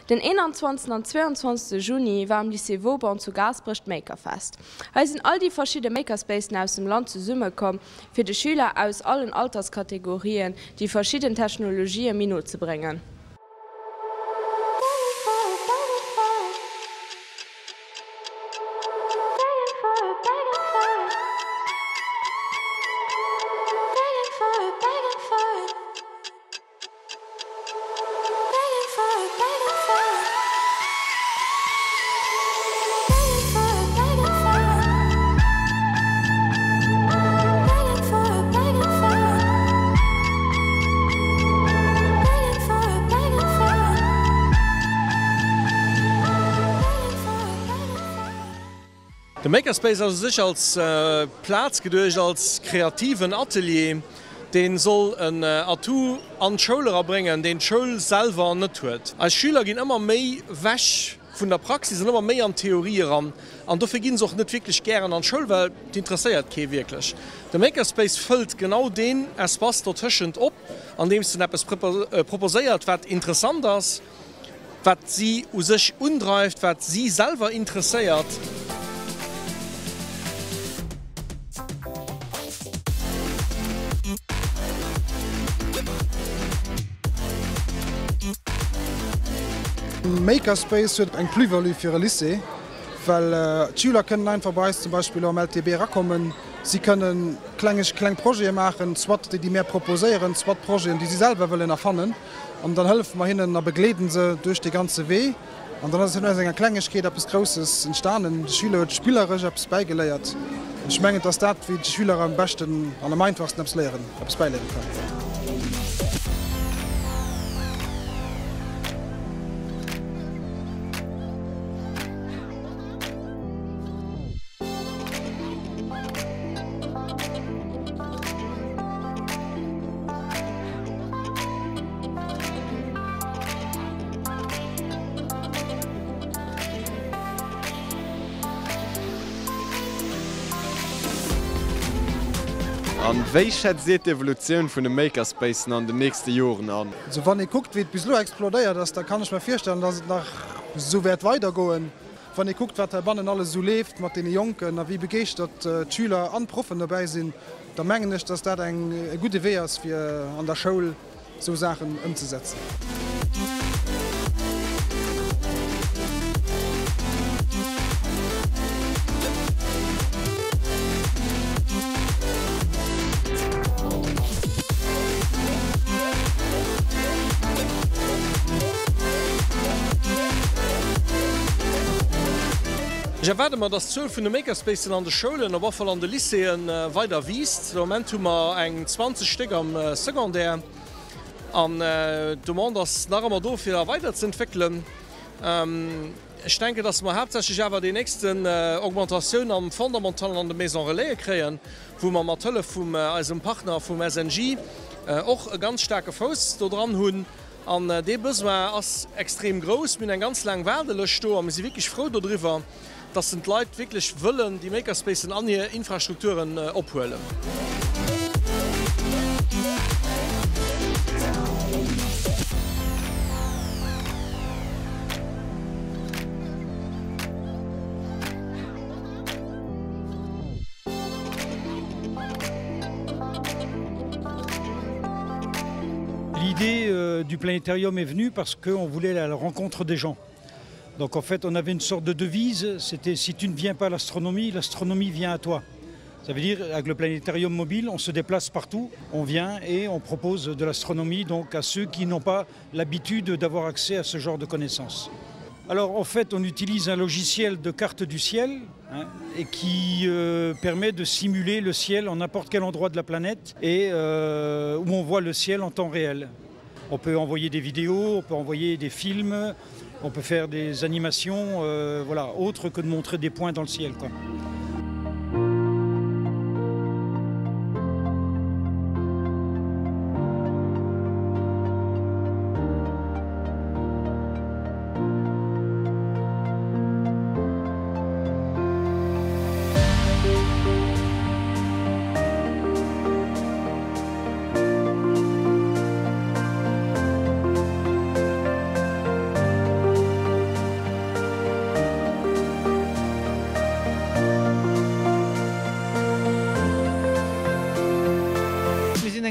Den 21 an 22 Juni war am Lycée Vauban zu Gaasperech d'Makerfest. Hei sinn all déi verschidde Makerspacen aus dem Land zesummekomm, fir de Schüler aus allen Alterskategorien déi verschidden Technologië méi no ze bréngen. De Makerspace ass u sech als Plaz geduecht, als kreativen Atelier, dee soll en Atout an d'Schoul erabréngen, deen d'Schoul selwer net huet. Eis Schüler ginn ëmmer méi wech vun der Praxis an ëmmer méi an d'Theorie eran an dofir gi se och net wierklech gären an d'Schoul, well et interesséiert kee wierklech. De Makerspace fëllt genau deen Espace dotëschent op, andeems en eppes proposéiert, wat interessant ass, wat si u sech undreift, wat si selwer interesséiert. Makerspace huet eng Plus-value fir e Lycée, well d'Schüler kënnen einfach bei eis zum Beispill elo am LTB erakommen. Si kënnen kleng kleng Projete maachen, soit déi, déi mär proposéieren, soit Projeten, déi si selwer wëllen erfannen. An dann hëllefe mer hinnen a begleeden se duerch dee ganze Wee. An dann ass aus enger Klengegkeet eppes Grousses entstanen. De Schüler huet spilleresch eppes bäigeléiert. An ech mengen, et ass dat, wéi de Schüler am beschten an am einfachsten eppes léieren, eppes bäiléiere kann. A wéi schätzt Dir d'Evolutioun vun de Makerspacen an den nächste Joren an? Also wann ee kuckt wéi et bis elo explodéiert ass, da kann ech mer virstellen, dass et nach esou wäert weidergoen. Wann ee kuckt wat heibannen alles esou leeft mat deene Jonken a wéi begeeschtert d'Schüler an d'Proffen dobäi sinn, da mengen ech, dass dat eng e gudde Wee ass fir an der Schoul esou Saachen ëmzesetzen. Ech erwaarde mer, dass d'Zuel vun de Makerspacen an de Schoulen, op alle Fall an de Lycéeën, weider wiisst. De Moment hu mer eng 20 Stéck am Secondaire an d'Demande ass nach ëmmer do, fir weiderzëentwéckelen. Ech denken, dass mer haaptsächlech awer déi nächsten Augmentatioun am Fondamental an an de Maisons Relaisen kréien, wou mer mat Hëllef vum eisem Partner vum SNJ och e ganz staarke Fouss do dran hunn. An dee Besoin ass extrem grouss. Mir hunn eng ganz laang Waardelëscht do a mir si wierklech frou dodriwwer, dass den d'Leit wierklech wëllen déi Makerspacen an hir Infrastrukturen ophuelen. L'idée euh, du planétarium est venue parce qu'on voulait la rencontre des gens. Donc en fait, on avait une sorte de devise, c'était si tu ne viens pas à l'astronomie, l'astronomie vient à toi. Ça veut dire avec le planétarium mobile, on se déplace partout, on vient et on propose de l'astronomie donc à ceux qui n'ont pas l'habitude d'avoir accès à ce genre de connaissances. Alors en fait, on utilise un logiciel de carte du ciel hein, et qui euh, permet de simuler le ciel en n'importe quel endroit de la planète et euh, où on voit le ciel en temps réel. On peut envoyer des vidéos, on peut envoyer des films, on peut faire des animations euh, voilà, autres que de montrer des points dans le ciel. Quoi.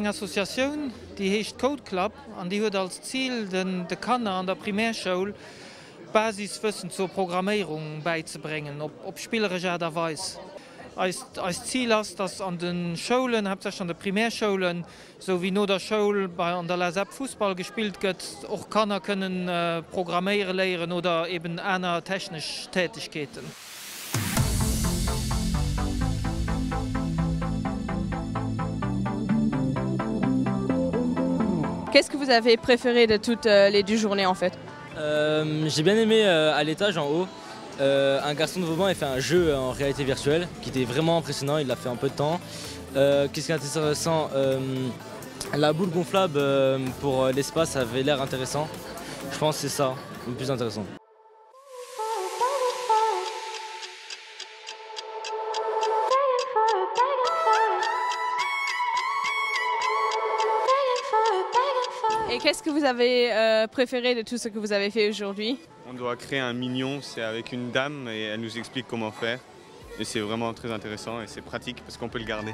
eng Associatioun, déi heescht Code Club an déi huet als Zil, de Kanner an der Primärschoul Basiswëssen zur Programméierung bäizebréngen, op spilleresch Aart a Weis. Eist eist Zil ass, dass an de Schoulen, haaptsächlech an de Primärschoulen, sou wéi no der Schoul bei an der LASEP Fussball gespillt gëtt, och Kanner kënnen programméiere léieren oder eben aner technesch Tätegkeeten. Qu'est-ce que vous avez préféré de toutes les deux journées en fait? Euh, J'ai bien aimé euh, à l'étage en haut. Euh, un garçon de Vauban a fait un jeu en réalité virtuelle qui était vraiment impressionnant, il l'a fait en peu de temps. Euh, Qu'est-ce qui est intéressant euh, La boule gonflable euh, pour euh, l'espace avait l'air intéressant. Je pense c'est ça le plus intéressant. Et qu'est-ce que vous avez euh, préféré de tout ce que vous avez fait aujourd'hui On doit créer un mignon, c'est avec une dame et elle nous explique comment faire. Et c'est vraiment très intéressant et c'est pratique parce qu'on peut le garder.